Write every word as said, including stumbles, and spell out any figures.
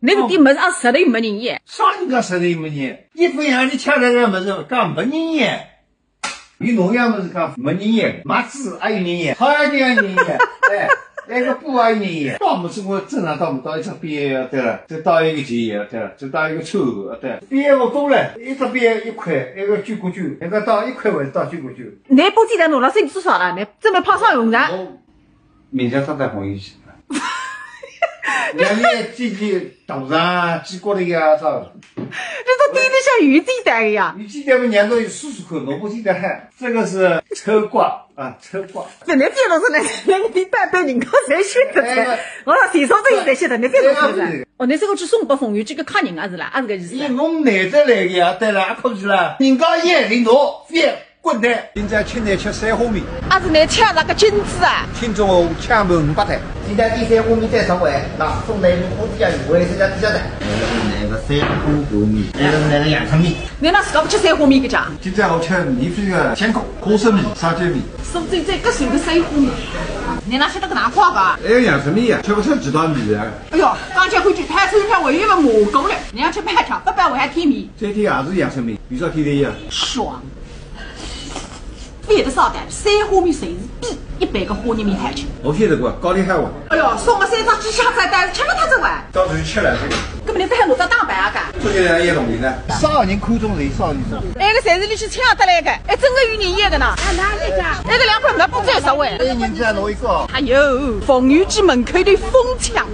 那个店门啊，实在没人烟。啥人讲实在没人烟？一分洋钿吃搿个物事，讲没人烟。有农药物事讲没人烟，麦子还有人烟，草药店还有人烟，哎，那个布还有人烟，倒么是我正常倒么倒一只表对了，再倒一个钱对了，再倒一个串对了，表我多了，一只表一块，那个九角九，那个倒一块还是倒九角九？那布子店弄了生意做啥了？那这么派上用场？我 明朝招待朋友去。两年几句大上几个的呀，操！你到店里向有几代的呀？你几代么年头有数数看，我不记得还。这个是车挂啊，车挂。那那变了出来，那个比半辈人家侪晓得哎的。我说谁说这个侪晓得，那变了出来。哎哦，那这个是送拨朋友几个客人啊，是啦，啊，是个意思你啊。我难得来的呀，对了，啊，可不是啦，人家眼里拿，别滚蛋。今朝请你吃三虾面，啊，是你抢那个金子啊？听众哦，抢满五百台。今朝点三虾面再上回，那送来一瓶花子酱，我也是要比较的。那个三虾面，那个那个阳春面。你那自家不吃三虾面个讲？今朝我吃免费的鲜口，花生米、沙县米。苏州最合算的三虾面。你那吃得个哪快个？还有阳春面呀，吃不出几道米啊。哎哟，刚才回去开车票我又没磨够了，你要吃半条，不包我还甜面。这天也是阳春面，有啥甜的呀？爽。别的啥的，三虾面侪是比一般个虾仁面好吃。我晓得过，高丽海哇，哎哟，送了三只鸡下菜单，吃了它这碗。到时候吃了这个，根本你不喊我再打牌啊干？做起来也容易呢。少人看中人，少人中。那个侪是你去抢得来的，哎，真的有人要的呢。啊，哪里家？那个两块没不最少哎。一人只要拿一个。哎呦，凤游记门口的疯抢。